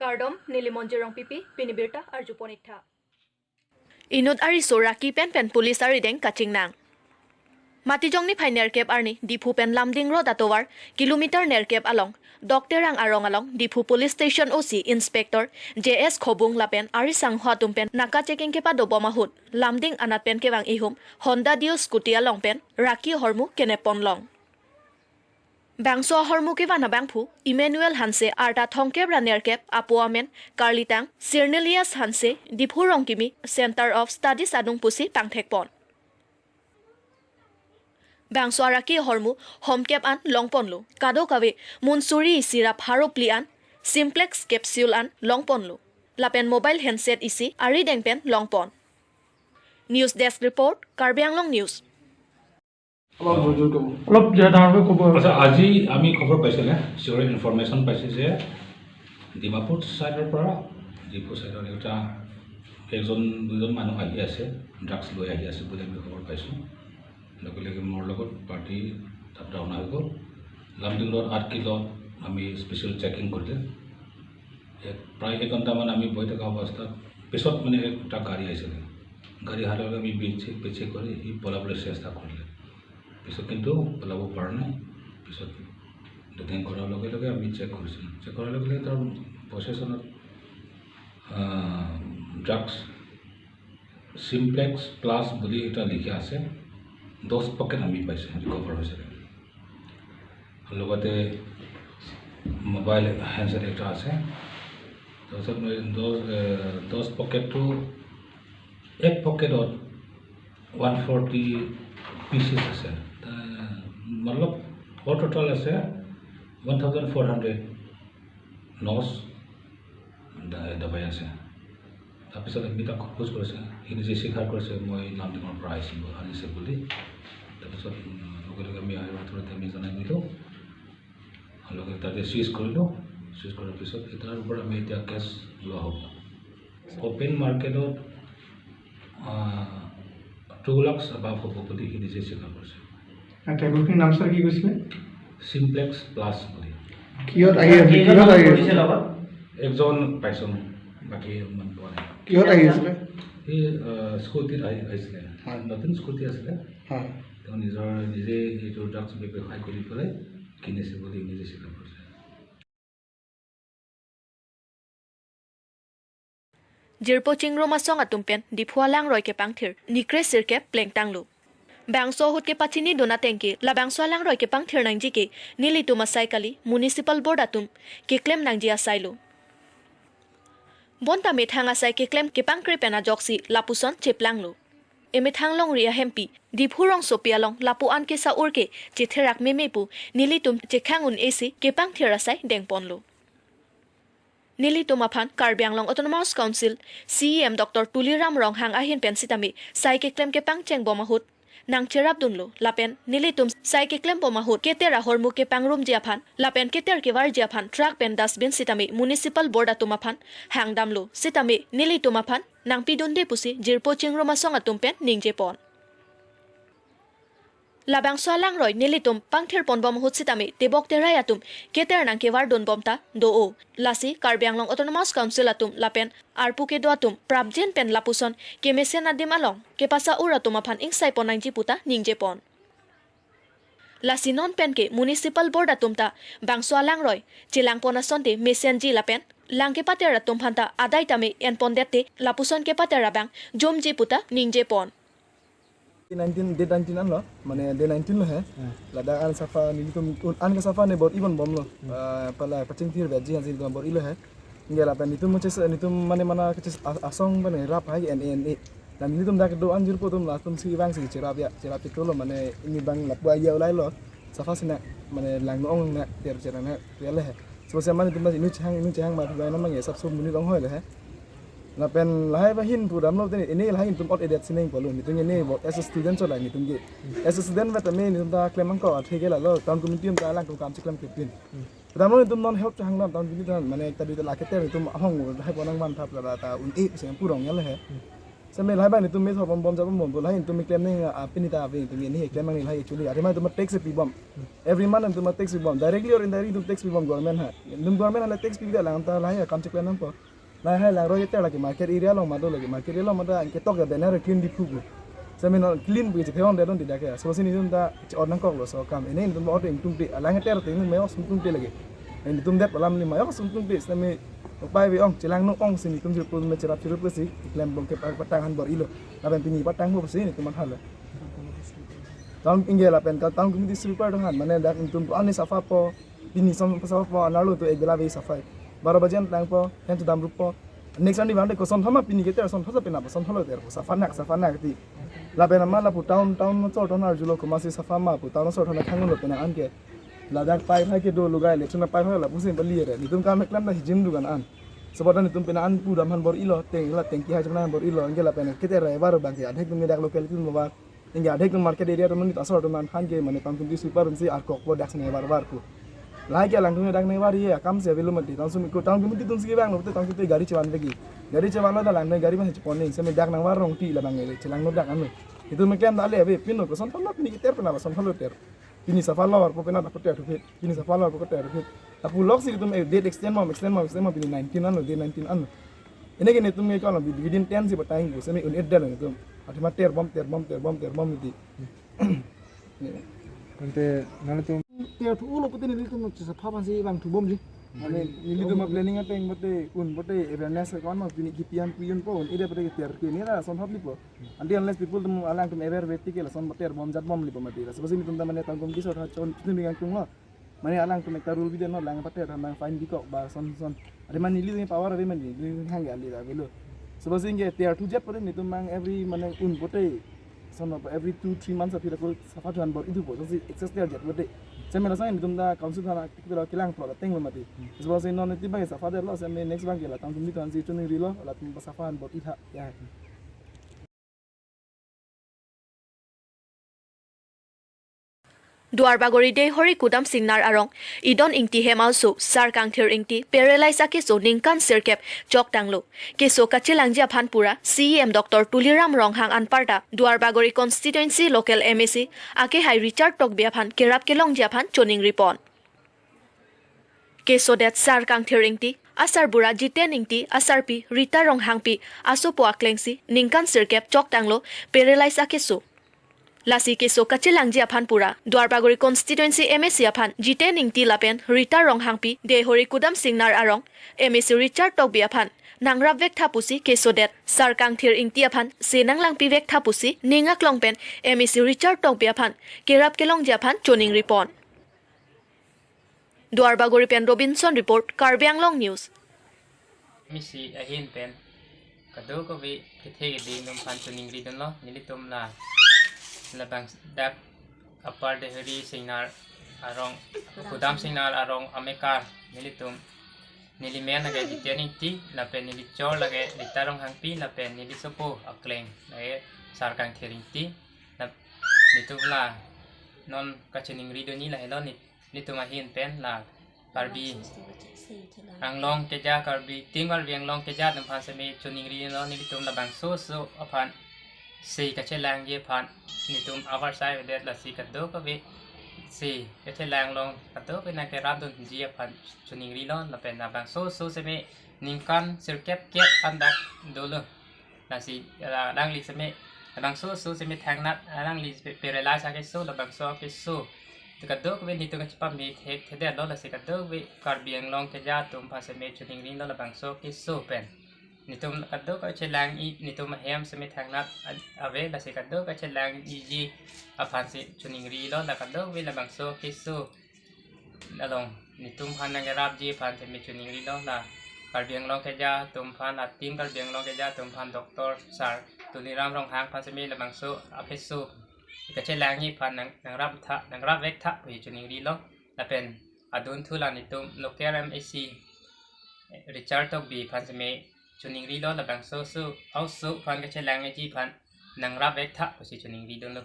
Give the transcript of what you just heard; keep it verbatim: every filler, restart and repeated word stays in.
Kardom, neli Monjir Rongpipi, pini birta arjupon iktha. Inut ariso raki pen pen police arideng kachingnang. Matijong niphai nerkep arni Diphu pen Lumding Road atovar kilometer nerkep along Dokterang arong along Diphu Police Station O C Inspector J S Khobung lapen arisangho atum pen naka checking kepadobom ahut Lumding anat pen kevang ihum Honda Dio scooty along pen raki ahormu kenep ponlong. Bangso ahormu kevan abangphu Emmanuel Hanse arta thomkep ra nerkep, apo amen karlitang Sirnelius Hanse, Diphu Rongkimi Center of Studies adung pusi pangthekpon. Bangso araki ahormu homkep an longponlo. Kadokave munsuri isi ra pharo phli an, Simplex capsule an longponlo. Lapen mobile handset isi arideng pen longpon. News Desk Report, Karbi Anglong News. অলপ জোৰকৈ ক'ব। অলপ যে ডাঙৰকৈ ক'ব। আচ্ছা, আজি আমি খবৰ পাইছিলে, চিয়ৰ ইনফৰমেশ্যন পাইছে যে ডিমাপুৰ ছাইডৰ পৰা ডিফু ছাইডত এটা একজন দুজন মানুহ আহি আছে, ড্ৰাগছ লৈ আহি আছে বুলি আমি খবৰ পাইছোঁ। লগে লগে মোৰ লগত পাৰ্টি তাত ৰাওনা হৈ গ'ল। লামডিং ৰোড আঠ কিলোত আমি স্পেচিয়েল চেকিং কৰিলে। এক, প্ৰায় এঘণ্টামান আমি বহি থকা অৱস্থাত পিছত মানে এটা গাড়ী আহিছিলে। গাড়ী অহাৰ লগে আমি ব্ৰেক চেক, ব্ৰেক চেক কৰি সি পলাবলৈ চেষ্টা কৰিলে। পিছত কিন্তু পলাব পৰা নাই। পিছত ডিটেইন কৰাৰ লগে লগে আমি চেক কৰিছিলোঁ। চেক কৰাৰ লগে লগে তাৰ পছেচনত, আহ, ড্ৰাগছ চিমপ্লেক্স প্লাছ বুলি এটা লিখা আছে, দহ পকেট আমি পাইছোঁ, ৰিকভাৰ হৈছে। লগতে মোবাইল হেণ্ডছেট এটা আছে। তাৰপিছত মই দহ, এ, দহ পকেটটো, এক পকেটত ওৱান ফৰ্টি পিচেছ আছে। তা-, মতলব, অল টোটেল আছে ওৱান থাউজেণ্ড ফ'ৰ হাণ্ড্ৰেড নচ দা-, দাবাই আছে। তাৰপিছত আমি তাক সোধ কৰিছে, সি নিজে স্বীকাৰ কৰিছে, "মই লামডিঙৰ পৰা আহিছিলোঁ, আনিছে" বুলি। তাৰপিছত, উম, লগে লগে আমি হায়াৰ অথৰিটি আমি জনাই দিলোঁ। লগে তাতে চিজ কৰিলোঁ। চিজ কৰাৰ পিছত তাৰ ওপৰত আমি এতিয়া কেছ লোৱা হ'ব। অপেন মাৰ্কেটত, আহ, টু লাখছ এবাভ হ'ব বুলি সি নিজে স্বীকাৰ কৰিছে। আৰু টেবুলখিনিৰ নাম ছাৰ কি কৈছিলে? চিমপ্লেক্স প্লাছ বুলি। কিহত আহি আছে? কেইজন কিহত আহি আছে? কৰিছে লগত? একজন পাইছোঁ, বাকী ইমান পোৱা নাই। কিহত আহি আছিলে? সি, আহ, স্কুটিত আহি, আহিছিলে। হয়। নতুন স্কুটি আছিলে। হয়। তেওঁ নিজৰ, নিজে এইটো ড্ৰাগছ ব্যৱসায় কৰি পেলাই কিনিছে বুলি নিজে স্বীকাৰ কৰিছে। Jirpo Chingrum asong atum pen Diphu alangroi kepangthir nikre sirkep plengtanglo. Bangso ahut kepachinidun ateng ke labangso alangroi kepangthir nangji ke nelitum asai kali, Municipal Board atum keklem nangji asailo. Bonta methang asai keklem kepangkre pen ajoksi lapuson cheplanglo. Emethang longri ahempi Diphu rongsopi along lapu-an kesa-ur ke chetherak meme pu nelitum chekhang un-e si kepangthir asai dengponlo. Nelitum aphan Karbi Anglong Autonomous Council C E M Doctor Tuliram Ronghang ahin pen sitame sai keklem kepangchengbom ahut nangcherapdunlo, lapen nelitum sai keklembom ahut keter ahormu kepangrumji aphan lapen keter kevarji aphan truck pen dustbin sitame Municipal Board atum aphan hangdamlo, sitame nelitum aphan nangpidunde pusi Jirpo Chingrum asong atum pen ningjepon. Labangso alangroi nelitum pangthirponbom ahut sitame tebok terai atum keter nangkevardunbom ta do-o. Lasi Karbi Anglong Autonomous Council atum lapen arpu kedo atum prapjin pen lapuson kemesen adim along kepasa-ur atum aphan ingsaipon nangji puta ningjepon. Lasi non pen ke Municipal Board atum ta bangso alangroi chelangpon asonte mesenji lapen lang kepater atum aphanta adai tame enpondette lapuson kepater abang jomji puta ningjepon. Nineteen, date nineteen anlo, mane day nineteen lo he. Hmm. Ladak an safa nelitum, un-, an ke safa ne bor-ibonbomlo. Hmm. Ah, pala pachingthir veji hansi nelitum bor-ilo he. Nge lapen nelitum mo ches, nelitum mane mana ke ches a-, asong mane rap hai N A N A. Na nelitum dak do-an jirpo atum latum si bang si cherap ya, cherap cheklo mane ini bang lapu idea ulailo. Safa sina mane lang ong na ter cherap na ter le he. So se mane nelitum dak inu chehang, inu chehang ma tu na mange sab so monit ong hoi le he. Lapen lahai ba hin pu damlo tene, ini lahai nelitum ot edet sining polo, nelitum ini bo as a student so la nelitum ke. As a student ba tame nelitum ta klem angko athe ke lalo town committee ta lang tum kam si klem kepin. Damlo nelitum non help chehang dam town committee ta mane ta di la keter nelitum ahong lahai bonang man thap la ta un-e se purong ya le he. Tame lahai abang netum methor bom bom jabom bom lahai netum keklem nang, ah, pini ta ave netum ini keklem nang lahai actually. Athema netum tax pibom. Every month netum tax pibom. Directly or indirectly netum tax pibom government ha. Netum government ha le tax pibi alang ta lahai kam cheklem nangpo. Lahai lang roi te lake market area along ma do lake market area along ma do ketok ya banner clean Diphu pu. Semi non clean pu chetheon de don didak ya. So sini netum ta or nangkoklo so kam. Ini netum or ingtungte alang ter te netum me-ok sungtungte lake. Netum det alam ni ma-ok sungtungte semi upai ave ong chelang no ong sini netum jirpo me cherap chirup si keklem bom ke patang han bor-ilo. Lapen pini patang ho si netum man halo. Town ingge lapen ka town committee sweeper do han mane dak netum ani safa po pini som safa po anerlo to ek bela be safai. Baro baje an tangpo, hen chedam ruppo. Next ani bang de koson thoma pini keter son thosa pina son tholo ter safa nak safa nak ti. Lapen ama lapu town town no chor town arjulo komatsi safa ma pu town no chor thona khanglo pina an ke. Ladak pai phai kedo lugai election na pai phai lapusi bali re. Netum kam keklem na hijim dugan an. Sebab netum pina an pudam han bor-ilo, teng la tengki hai chemna han bor-ilo, ingge lapen keter rai bar bang ke adhek tum dak local tum bar. Ingge adhek tum market area tum ni asor tum han ke mane town committee sweeper si arkok po dak sene bar bar pu. Lahai ke alang tum dak ne bar ye kam si avelo mati town sum ko town committee tum si bang lo town committee gari chevan vegi. Gari chevanlo ta lang ne gari ma cheponing semi dak nang bar rong ti la bang ye chelang no dak anu. Netum keklem ta le ave pino koson thoma pini keter pina son tholo ter. Pini safa lor po pina ta poter thupit. Pini safa lor po poter thupit. Lapu lok si netum eh, date extend mom extend mom extend mom pini nineteen anlo date nineteen anlo. Ini ke netum ke kalau within ten si batang pu semi un-edetlo netum. Athema ter bom ter bom ter bom ter bom di. Ante nanglitum terthu ulo pute nelitum safa aphan si bang thubomji. Mane nelitum planning ateng pute un pute awareness kon ma pini kipi an piyun po un-edet pute terthu ini la son hop lipo. Until unless people tum alang tum aware ave ti ke lason ter bom jat bom lipo mati. Laso basi netum ta mane town committee sor ha chon chun ringang tunglo. Mane alang tum ekta rule bidetlo lang pater than lang fine bikok ba son son. Ade mane nelitum power ave mane nelitum hang ya li avelo. So basi ingge terthu jat pute netum mang every mane un pute son of every two three months aphi lako safa thuan bor-idu po. So si excess ter jat pute. Semi lason netum ta council thana tik pura kelang pro la tenglo mati. So basi non neti bang safa detlo semi next bang ke la town committee thana si chuning rilo latum safa han bor-itha ya. Duarbagori Deihori Kudam Singnar arong Idon Ingti hem aoso Sarkangthir Ingti paralyze akeso ningkan sirkep choktanglo. Keso kachelangji aphan pura C E M Doctor Tuliram Ronghang anparta Duarbagori constituency local M A C akehai Richard Tokbi aphan kerap kelongji aphan choningripon. Kesodet Sarkangthir Ingti, asarbura Jiten Ingti, asarpi Rita Ronghangpi asopo aklengsi ningkan sirkep choktanglo paralyze akeso. Lasi keso kachelangji aphan pura Duarbagori constituency M A C aphan Jiten Ingti lapen Rita Ronghangpi Deihori Kudam Singnar arong M A C Richard Tokbi aphan nangrap vektha pusi kesodet Sarkangthir Ingti aphan se nanglangpi vektha pusi ning aklong pen M A C Richard Tokbi aphan kerap kelongji aphan choningripon. Duarbagori pen Robinson report, Karbi Anglong News. M A C ahin pen kadokave kethe keding atum aphan choningridunlo nelitum la labang dak Upper Deihori Singnar arong Kudam Singnar arong amekar nelitum neli men lake Jiten Ingti lapen neli chor lake Rita Ronghangpi lapen neli sopo akleng lake Sarkangthir Ingti. Lap- netum la non kachoningridunji lahelo neli netum ahin pen la Karbi Anglong keja Karbi Team Karbi Anglong keja atum aphan seme choningri lo nelitum labangso oso aphan se kachelangji aphan netum avarsai avedet lasi kadokave se kachelang along kadokave nangkerapdunji aphan choningrilo lapen labangso oso seme ningkan sirkep kep andak dolo. Lasi la- alangli seme labangso oso seme thangnat alangli pe- paralyze akeso labangso akeso. Te kadokave netum kachepame thekthedetlo lasi kadokave Karbi Anglong keja atum aphan seme choningrilo labangso keso pen. Netum kadokave chelang-i netum ahem seme thangnat a- ave lasi kadokave chelang-iji aphan si choningrilo la kadokave labangso keso along netum aphan nangkerapji aphan seme choningrilo la Karbi Anglong keja atum aphan la Team Karbi Anglong keja atum aphan Doctor Sar Tuliram Ronghang aphan seme labangso akeso kachelangji aphan nang nangrap tha nangrap vek tha pu choningrilo lapen adunthu la netum local M A C Richard Tokbi aphan seme choningrilo labangso oso oso aphan kachelangji aphan nangrap vek tha pusi choningridunlo.